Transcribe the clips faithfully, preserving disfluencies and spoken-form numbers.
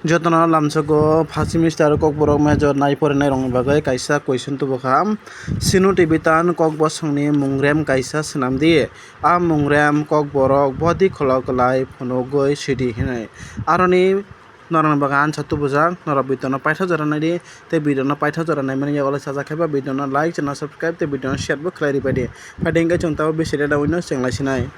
Jotono lamsogo first semester Kokborok major nai porinai rokni bagwi kaisa question tubukha. Sinu Tibetan Kokbosongni mungrem kaisa swnamdi. A mungrem Kokborok bodi kholo kwlai phunugwi sidi hinwi. Aroni norokni bagwi answer tubujak, norok video no paithago jora naidi, tei video no paithago jora naimani yago le sajak khe ba video no like, channel subscribe tei video no share bo khlai ribaidi. Phaidi hwnkhe chwng tabuk bisi reda wino chenglai sinai.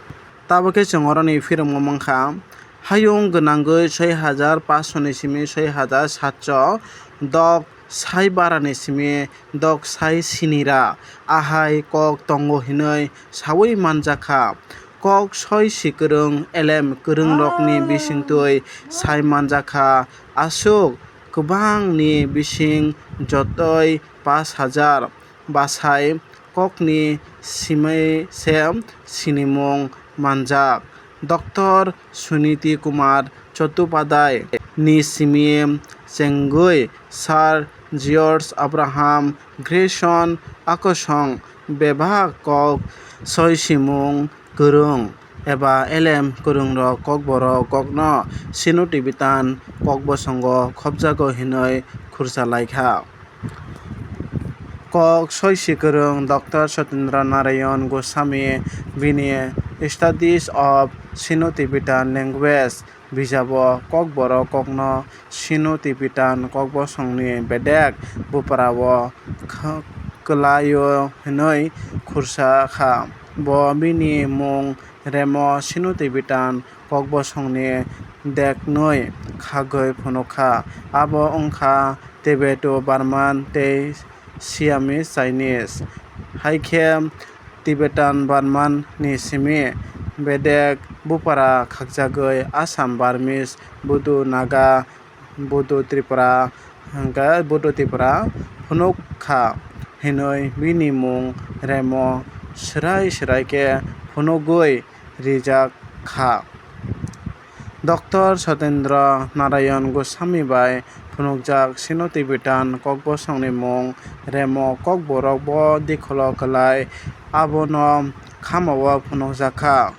Tabuk khe chwng oroni phirokma mankha. Hayung gwnangwi soi hajar paanch sho ni simi soi hajar saat sho, dok sai bara ni simi dok sai sini ra, ahai kok tongo hinwi saui manjakha. Kok soi si kwrwng elem kwrwngrokni bisingtwi sai manjakha, aswk kwbangni bising jotoi paanch hajar bwsai kokni simi se sinimung manjak. Doctor Suniti Kumar Chattopadhyay ni simi chengwi Sir George Abraham Grayson akosong bebak kok soisimung kwrwng eba elem kwrwngrok Kokborok kokno Sino-Tibetan kokbosongo khopjago hinwi khursa laikha. Kok soisi kwrwng Doctor Satendra Narayan Goswami bini Studies of Sino-Tibetan Language bijabo Kokborok kokno Sino-Tibetan kokbosongni bedek buprao kh-, kwlaio hwnwi khursa kha. Bo bini mung remo Sino-Tibetan kokbosongni deknwi khagwi phunukha. Abo wngkha Tibeto-Burman tei Siamese Chinese. Hai khe Tibetan-Burman ni simi bedek bupra khakjagwi Assam Burmese, Bodo Naga, Bodo Tripura, hwnkhe Bodo Tripura phunuk kha hinwi bini mung remo swrai swrai khe phunugwi rijak kha. Doctor Satendra Narayan Goswami bai phunukjak Sino-Tibetan kokbosongni mung remo Kokborok bo dikholo kwlai abono khamao phunukjak kha.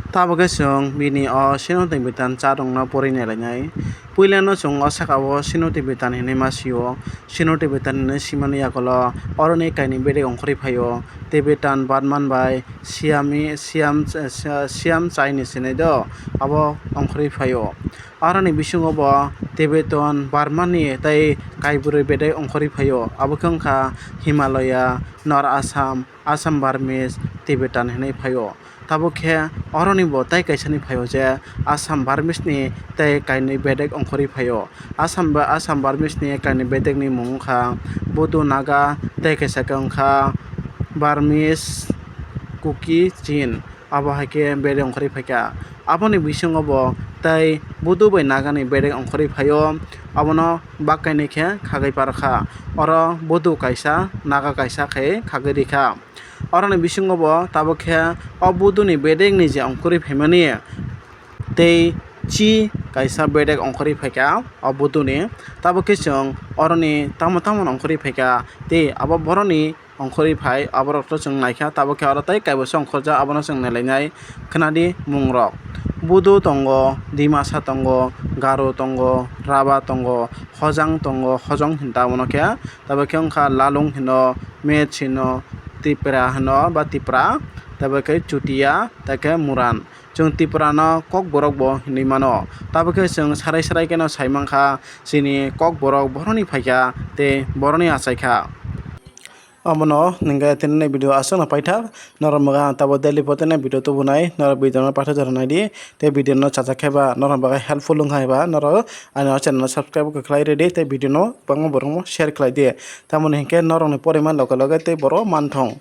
Tabukhe chwng bini o Sino-Tibetan chatungno pori nailainai. Puilano chwng o sakao Sino-Tibetan hinwi ma sio. Sino-Tibetan hinwi simani yagulo oroni kainwi bedek ongkhorwi phaio. Tibetan-Burman bai Siami-, Siam-, Siam Chinese hinwi do, abo ongkhorwi phaio. Aroni bisingo bo Tibetan-Burman ni tei kaibrwi bedek ongkhorwi phaio. Abo khe wngkha Himalaya, North Assam, Assam Burmese, Tibetan hinwi phaio. Tabuk khe oroni bo tei kaisani phaio je Assam Burmese ni tei kainwi bedek ongkhorwi phaio. Assam ba-, Assam Burmese ni kainwi bedek ni mung wngkha Bodo Naga tei kaisa khe wngkha Burmese Kuki Chin. Abo hai khe bedek ongkhorwi phaikha. Aboni bisingo bo tei Bodo bai Naga ni bedek ongkhorwi phaio. Abono bak kainwi khe khagwi parkha. Oro Bodo kaisa, Naga kaisa khai khagwi rikha. Oroni bisingo bo tabuk khe o Buduni bedekni je ongkhorwi phaimani tei chi kaisa bedek ongkhorwi phaikha o Buduni. Tabuk khe chwng oroni tamo tamo ongkhorwi phaikha tei abo boroni ongkhorwi phai aborokno chwng naikha, tabuk khe oro tei kaibosa ongkhorjak abono chwng nailainai. Khwnadi mungrok, Budu tongo, Dimasa tongo, Garo tongo, Raba tongo, Hojang tongo, Hojong hinta abono khe, tabuk khe wngkha Lalung hino, Mech hino, Tipra hino ba Tipra, tei bai khe Chutia, tei khe Muran. Chwng Tiprano Kokborok bo hinwi mano. Tabuk khe chwng sarai sarai kheno sai mankha chini Kokborok boroni phaikha tei boroni achaikha. Omono hwnkhe tini video aswkno paithak. Norok mwkang tabuk daily photo ni video tubunai, norok video no paithak jora naidi. Tei video no chajak khe ba norok bagwi helpful wngkha ba norok ani o channel no subscribe khe khlai rwdi tei video no kwbangma borok no share khlai di. Tamoni hinkhe norok ni porima loge loge tei borok manthong.